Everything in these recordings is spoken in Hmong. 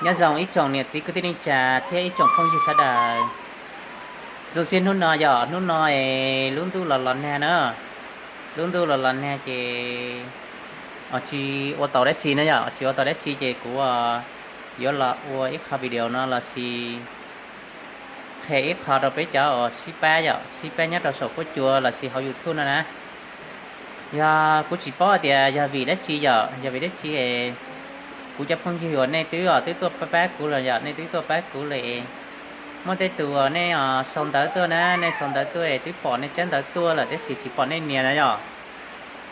Nyob zoo ib tsoom niam txiv kwv tij neej tsa thiab ib tsoom phooj ywg sawv daws. Zoo siab hnub no yog hnub no es lub ntuj los los nag na. Lub ntuj los los nag ces tsis ua tau dab tsi na yom, tsis ua tau dab tsi ces kuv yuav los ua ib qho video no los sis qhia ib qho rau peb cov uas sib pab yom, sib pab nyob rau saum huab cua los sis hauv YouTube no na. Yog kuv tsis paub tias yog vim dab tsi yom, yog vim dab tsi es kuv cov phooj ywg uas nej twb twb tuaj pab kuv los yom, nej twb tuaj pab kuv lawm. Muaj tej tus uas nej sau ntawv tuaj na, nej sau ntawv tuaj es twb pom nej tsab ntawv tuaj lawm tab sis tsis pom nej nias na yom.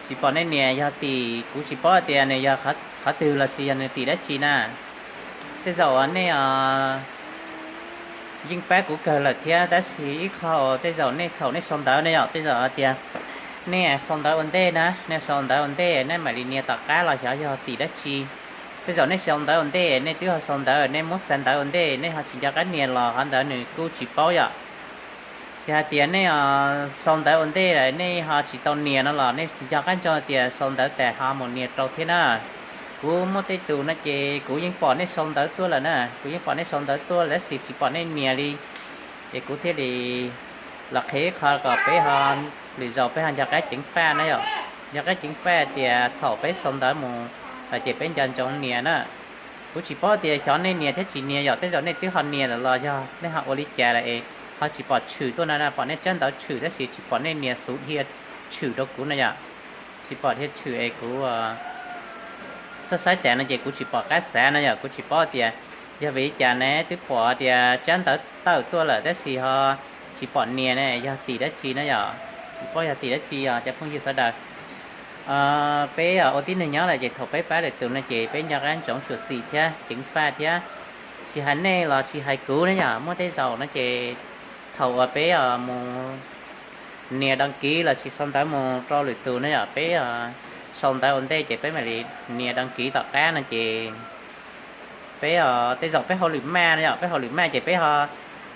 Tsis pom nej nias yog tim kuv tsis paub tias nws yog qhov twg los sis yog nws tim dab tsi na. Tej zaum uas nej yeej pab kuv kawg lawm thiab tab sis ib qho uas tej zaum nej thaum nej sau ntawv ne yom, tej zaum tias nej sau ntawv ua ntej na, nej sau ntawv ua ntej nej mam li nias tom qab los xyov yog tim dab tsi. Tej zaum nej sau ntawv ua ntej, nej twb ho sau ntawv, nej muab xa ntawv ua ntej, nej ho tsis nco qab nias los qhov ntawd nws kuj tsis paub yom. Yog hais tias nej sau ntawv ua ntej lawm nej ho tsis tau nias no los nej nco qab ntsoov tias sau ntawv tas ho mus nias rau thiab na. Kuv muaj tej tus no ces kuv yeej pom nej sau ntawv tuaj lawm na, kuv yeej pom nej sau ntawv tuaj lawm tab sis tsis pom nej nias li. Ces kuv thiaj li los qhia ib qho kom peb ho, lwm zaus peb ho nco qab ceev faj na yom. Nco qab ceev faj tias thaum peb sau ntawv mus los ces peb nco ntsoov nias na. Kuv tsis paub tias xyov nej nias thiab tsis nias yom, tej zaum nej twb ho nias lawm los yog nej ho ua li cas lawm es ho tsis pom tshwm tuaj na, pom nej tsab ntawv tshwm tab sis tsis pom nej nias xuv dhia tshwm rau kuv na yom. Tsis pom dhia tshwm es kuv xav saib tas no ces kuv tsis pom qab xav na yom, kuv tsis paub tias yog vim li cas ne, twb pom tias tsab ntawv tawm tuaj lawm tab sis ho tsis pom nias ne, yog tim dab tsi na yom, tsis paub yog tim dab tsi os cov phooj ywg sawv daws. Peb ua tib neeg nyob lawm ces thaum peb pab lwm tus no ces peb nco qab ntsoov xyuam xim thiab ceev faj thiab. Tsis hais nej los tsis hais kuv ne yom, muaj tej zaum no ces thaum uas peb mus nias đăng ký los sis sau ntawv mus rau lwm tus ne yom, peb sau ntawv ua ntej ces peb mam li nias đăng ký tom qab no ces peb tej zaum peb hauj lwm maj no yom, peb hauj lwm maj ces peb ho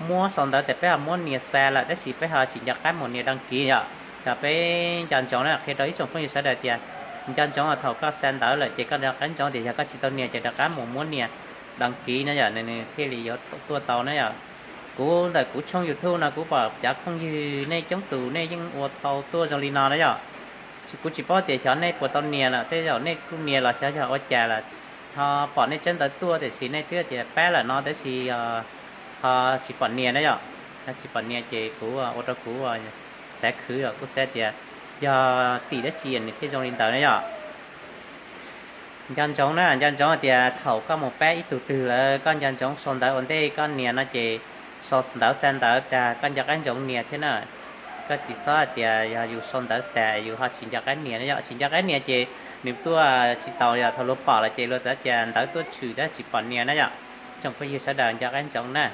muab sau ntawv tas peb ho muab nias xa lawm tab sis peb ho tsis nco qab mus nias đăng ký yom. Yog peb nco ntsoov na, qhia rau ib tsoom phooj ywg sawv daws tias nco ntsoov thaum koj xa ntawv lawm ces koj nco qab ntsoov tias yog koj tsis tau nias ces rov qab mus muab nias đăng ký na yom, nws thiaj li yuav tuaj tau na yom. Kuv ntawm kuv tshooj YouTube no kuv pom cov phooj ywg nej coob tus nej yeej ua tau tuaj zoo li no na yom. Kuv tsis paub tias xyov nej puas tau nias lawm, tej zaum nej kuj nias los xyov yog ua cas lawm, ho pom nej tsab ntawv tuaj tiam sis nej twb tias pab lawm no tab sis ho tsis pom nias na yom. Tsis pom nias ces kuv ua rau kuv xav khwv os, kuv xav tias yog tim dab tsi nws thiaj zoo li ntawd na yom. Nco ntsoov na, nco ntsoov tias thaum koj mus pab ib tug twg lawm koj nco ntsoov sau ntawv ua ntej koj nias no ces sau ntawv xa ntawv tas koj nco qab ntsoov nias thiab na. Koj tsis txhob hais tias yog yus sau ntawv tas yus ho tsis nco qab nias na yom, tsis nco qab nias ces nws tuaj tsis tau yom, thaum luag pom lawm ces luag txawm tias ntawv tuaj tshwm tab tsis pom nias na yom. Tsoom phooj ywg sawv daws nco qab ntsoov na,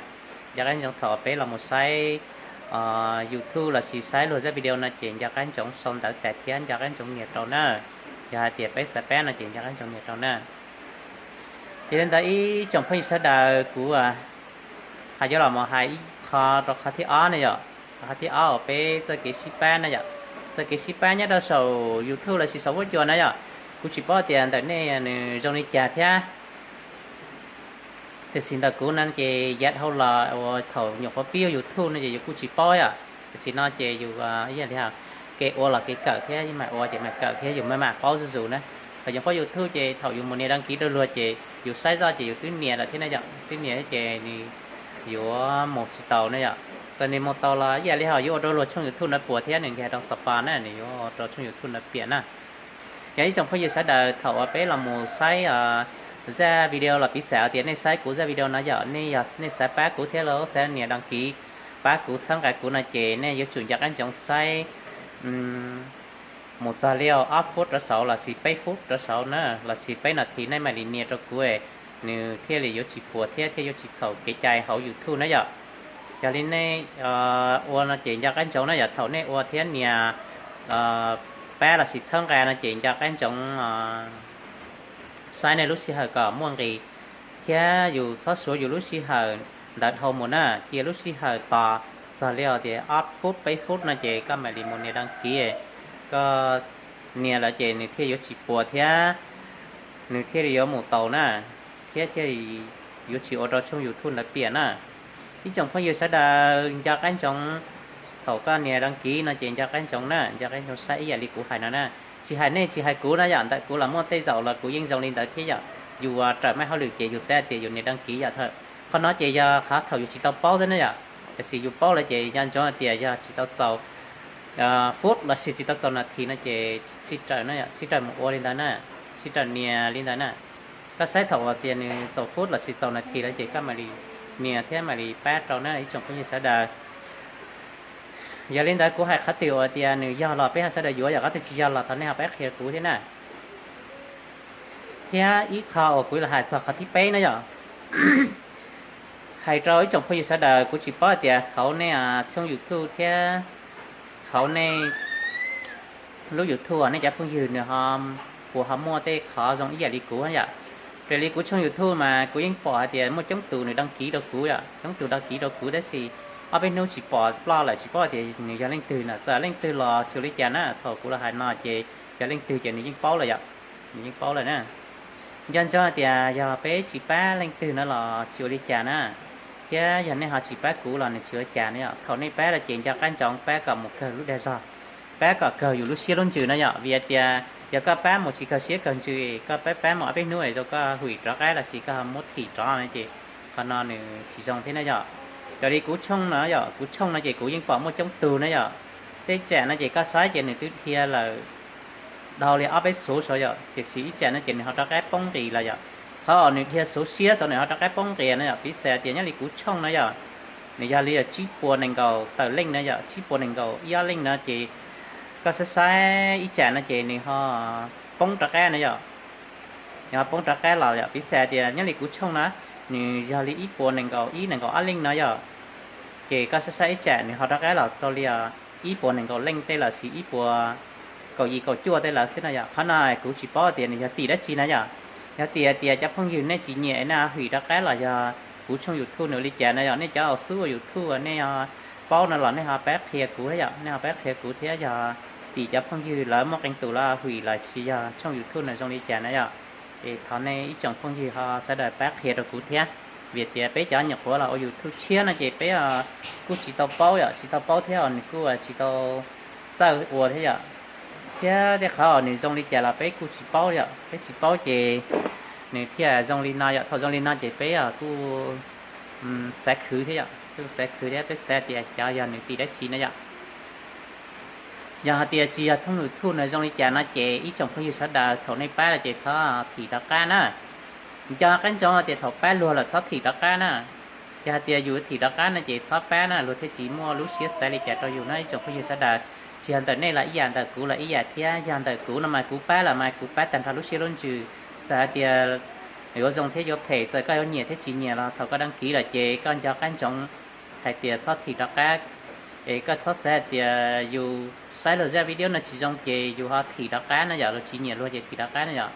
nco qab ntsoov thaum peb los mus saib YouTube los sis saib luag zaj video no ces nco qab ntsoov sau ntawv tas thiab nco qab ntsoov nias rau na. Yog hais tias peb xav pab no ces nco qab ntsoov nias rau na. Ces li ntawd ib tsoom phooj ywg sawv daws kuv hais yuav los mus hais ib qho rau qhov thib ob ne yom, qhov thib ob uas peb txoj kev sib pab na yom, txoj kev sib pab nyob rau saum YouTube los sis saum huab cua na yom. Kuv tsis paub tias ntawm nej nws zoo li cas thiab. Tiam sis ntawm kuv no ces yav dhau los uas thaum nyuam qhuav pib ua YouTube no ces yus kuj tsis paub yom. Tiam sis no ces yus ib yam li kev ua los kev kawm thiab, mam ua ces mam kawm thiab yus mam mam paub zuj zus na. Thaum nyuam qhuav YouTube ces thaum yus mus nias đăng ký rau luag ces yus saib zoj ces yus twb nias lawm thiab na yom, twb nias ces nws yuav mus tsis tau na yom. Txawm nws mus tau los ib yam li ho yuav ua rau luag tshooj YouTube no puas thiab nws nkag rau xav pas na, nws yuav ua rau tshooj YouTube no piam na. Yog ib tsoom phooj ywg sawv daws thaum uas peb los mus saib zaj video los piv xam tias nej saib kuv zaj video no yom, nej yog nej xav pab kuv thiab los xav nias đăng ký pab kuv txhawb nqa kuv no ces nej yuav tsum nco qab ntsoov saib mus txog li ob phút rov saud los sis peb phút rov saud na, los sis peb nas this nej mam li nias rau kuv, nws thiaj li yuav tsis puas thiab thiaj yuav tsis txhaum kev cai hauv YouTube na yom. Yog li nej ua no ces nco qab ntsoov na yom, thaum nej ua thiab nias pab los sis txhawb nqa no ces nco qab ntsoov saib nej lub sij hawm kom muaj nqis, thiab yus txhob suav yus lub sij hawm ntawd dhau mus na, cia lub sij hawm tos txog li tias ob phút peb phút no ces koj mam li mus nias đăng ký, koj nias lawm ces nws thiaj yuav tsis puas thiab nws thiaj li yuav mus tau na, thiab thiaj li yuav tsis ua rau tshooj YouTube ntawd piam na. Ib tsoom phooj ywg sawv daws nco qab ntsoov, thaum koj nias đăng ký no ces nco qab ntsoov na, nco qab ntsoov saib ib yam li kuv hais no na. Tsis hais nej tsis hais kuv na yom, ntawm kuv los muaj tej zaum los kuv yeej zoo li ntawd thiab yom. Yus raws maj hauj lwm ces yus xav tias yus nias đăng ký yom, qhov no ces yog qhov thaum yus tsis tau paub xwb na yom. Tiam sis yus paub lawm ces nco ntsoov tias yog tsis tau txaus phút los sis tsis tau txaus nas this no ces sib raws na yom, sib raws mus ua li ntawd na, sib raws nias li ntawd na. Koj saib thaum uas tias nws txaus phút los sis txaus nas this lawm ces koj mam li nias thiab mam li pab rau na ib tsoom phooj ywg sawv daws. Yog li ntawd kuv hais qhov twg uas tias nws yog los peb ho sawv daws yuav, yog qhov twg tsis yog los thov nej ho pab qhia kuv thiab na. Thiab ib qho uas kuv los hais txog qhov thib peb na yom, hais rau ib tsoom phooj ywg sawv daws, kuv tsis paub tias hauv nej tshooj YouTube thiab hauv nej lub YouTube nej cov phooj ywg nws ho puas ho muaj tej qhov zoo ib yam li kuv yom. Raws li kuv tshooj YouTube mas kuv yeej pom hais tias muaj coob tus nws đăng ký rau kuv yom, coob tus đăng ký rau kuv tab sis ob peb hnub tsis pom ploj lawm tsis paub tias nws yog leej twg na, txawm leej twg los tsis ua li cas na, thaum kuv los hais no ces yog leej twg ces nws yeej paub lawm yom, nws yeej paub lawm na. Nco ntsoov hais tias yog peb tsis pab leej twg no los tsis ua li cas na, thiab yog nej ho tsis pab kuv los nws tsis ua cas na yom. Thaum nej pab lawm ces nco qab ntsoov pab kom mus kawg lub dag zog, pab kom kawg yus lub siab lub ntsws na yom, vim hais tias yog koj pab mus tsis kawg siab kawg ntsws, koj pab pab mus ob peb hnub es rau koj hwm rov qab los sis koj ho muab thim rov no ces qhov no nws tsis zoo thiab na yom. Raws li kuv tshooj no yom, kuv tshooj no ces kuv yeej pom muaj coob tug na yom. Tej tsam no ces koj saib ces nws twb dhia lawm dhau li ob peb xuv saud yom, tiam sis ib tsam no ces nws ho rov qab poob nqis lawm yom. Qhov uas nws dhia xuv siab saud nws ho rov qab poob nqis no yom, piv xam tias nyob li kuv tshooj no yom, nws yog li yog tsib puas nees nkaum tawm leej no yom, tsib puas nees nkaum ib ob leej no ces koj saib saib ib tsam no ces nws ho poob rov qab no yom. Nws ho poob rov qab los yom, piv xam tias nyob li kuv tshooj na, nws yog li ib puas nees nkaum ib nees nkaum ob leej no yom. Ces koj saib saib ib tsam nws ho rov qab los rau li ib puas nees nkaum leej tej lawm sis ib puas kaum yim kaum cuaj tej lawm xwb no yom. Qhov no kuv tsis paub tias nws yog tim dab tsi na yom. Yog tias tias cov phooj ywg nej tsis nyiam nej hwm rov qab los yog kuv tshooj YouTube nws ua li cas na yom, nej cov uas xub ua YouTube nej paub no los nej ho pab qhia kuv thiab yom, nej ho pab qhia kuv thiab yog tim cov phooj ywg lawv muaj qee tus los hwm los sis yog tshooj YouTube no zoo li cas na yom. Es thov nej ib tsoom phooj ywg ho sawv daws pab qhia rau kuv thiab, vim tias peb cov nyuam qhuav los ua YouTube tshiab no ces peb kuj tsis tau paub yom, tsis tau paub thiab os, nws kuj tsis tau txawj ua thiab yom. Thiab tej qhov uas nws zoo li cas los peb kuj tsis paub yom, peb tsis paub ces nws thiaj zoo li no yom. Thaum zoo li no ces peb kuj xav khwv thiab yom, kuj xav khwv thiab peb xav tias xyov yog nws tim dab tsi na yom. Yog hais tias tsis yog tshooj YouTube no zoo li cas no ces ib tsoom phooj ywg sawv daws thaum nej pab lawm ces txhob thim rov qab na. Nco qab ntsoov tias thaum pab luag lawm txhob thim rov qab na. Yog hais tias yus thim rov qab no ces txhob pab na, luag thiaj tsis muaj lub siab xav li cas rau yus na ib tsoom phooj ywg sawv daws. Tsis yog ntawm nej los ib yam, ntawm kuv los ib yam thiab. Yog ntawm kuv no mas kuv pab los mas kuv pab tag nrho lub siab lub ntsws. Txawm hais tias yuav zoo thiab yuav phem, txawm koj yuav nyiam thiab tsis nyiam los thaum koj đăng ký lawm ces koj nco qab ntsoov hais tias txhob thim rov qab. Es koj txhob xav hais tias yus saib luag zaj video no tsis zoo ces yus ho thim rov qab na yom, luag tsis nyiam luag ces thim rov qab na yom.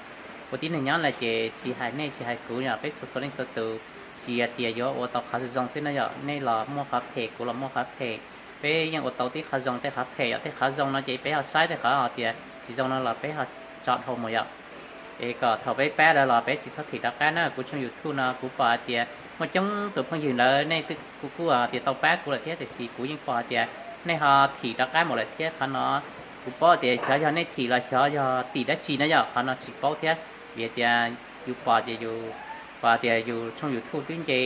Ua tib neeg nyob lawm ces tsis hais nej tsis hais kuv yom, peb txhua txhua leej txhua tus tsis hais tias yuav ua tau qhov zoo xwb na yom. Nej los muaj qhov phem, kuv los muaj qhov phem, peb yeej ua tau tib qhov zoo tej qhov phem yom. Tej qhov zoo no ces peb ho saib, tej qhov tias tsis zoo no los peb ho tso dhau mus yom. Es kom thaum peb pab lawm los peb tsis txhob thim rov qab na. Kuv tshooj YouTube no kuv pom hais tias muaj coob tus phooj ywg lawv nej kuj kuj tias tau pab kuv lawm thiab, tiam sis kuv yeej pom hais tias nej ho thim rov qab mus lawm thiab. Qhov no kuv paub tias xyov yog nej thim los xyov yog tim dab tsi na yom, qhov no tsis paub thiab. Vim tias yus pom tias yus, pom tias yus tshooj YouTube twb nce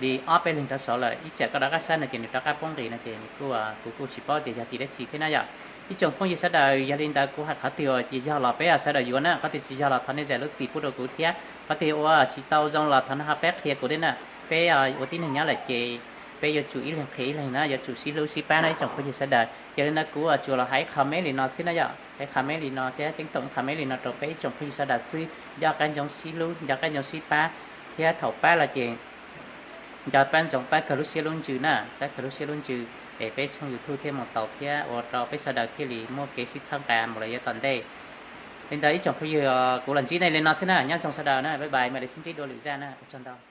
li ob peb leeg rov saud lawm, ib tsam koj rov qab saib no ces nws rov qab poob nqis no ces nws kuj, kuv kuj tsis paub tias yog tim dab tsi thiab na yom. Ib tsoom phooj ywg sawv daws, yog li ntawd kuv hais qhov twg uas tsis yog los peb sawv daws yuav na, qhov twg tsis yog los thov nej zam lub txim pub rau kuv thiab. Qhov twg ua tsis tau zoo los thov nej ho pab qhia kuv thiab na. Peb ua tib neeg nyob lawm ces peb yuav tsum ib leeg qhia ib leeg na, yuav tsum sib hlub sib pab na ib tsoom phooj ywg sawv daws. Yog li ntawd kuv tsuas los hais ib qho me li no xwb na yom, hais ib qho me li no thiab ceeb toom ib qho me li no rau peb ib tsoom phooj ywg sawv daws xwb. Nco qab ntsoov sib hlub, nco qab ntsoov sib pab, thiab thaum pab los ces nco qab ntsoov pab kawg lub siab lub ntsws na, pab kawg lub siab lub ntsws, es peb tshooj YouTube thiaj mus tau thiab ua rau peb sawv daws thiaj li muaj kev sib txhawb nqa mus lawm yav tom ntej. Li ntawd ib tsoom phooj ywg, kuv los ntsib nej li no xwb na, nyob zoo sawv daws na, bye bye, mam li sib ntsib dua lwm zaj na, ua tsaug ntau.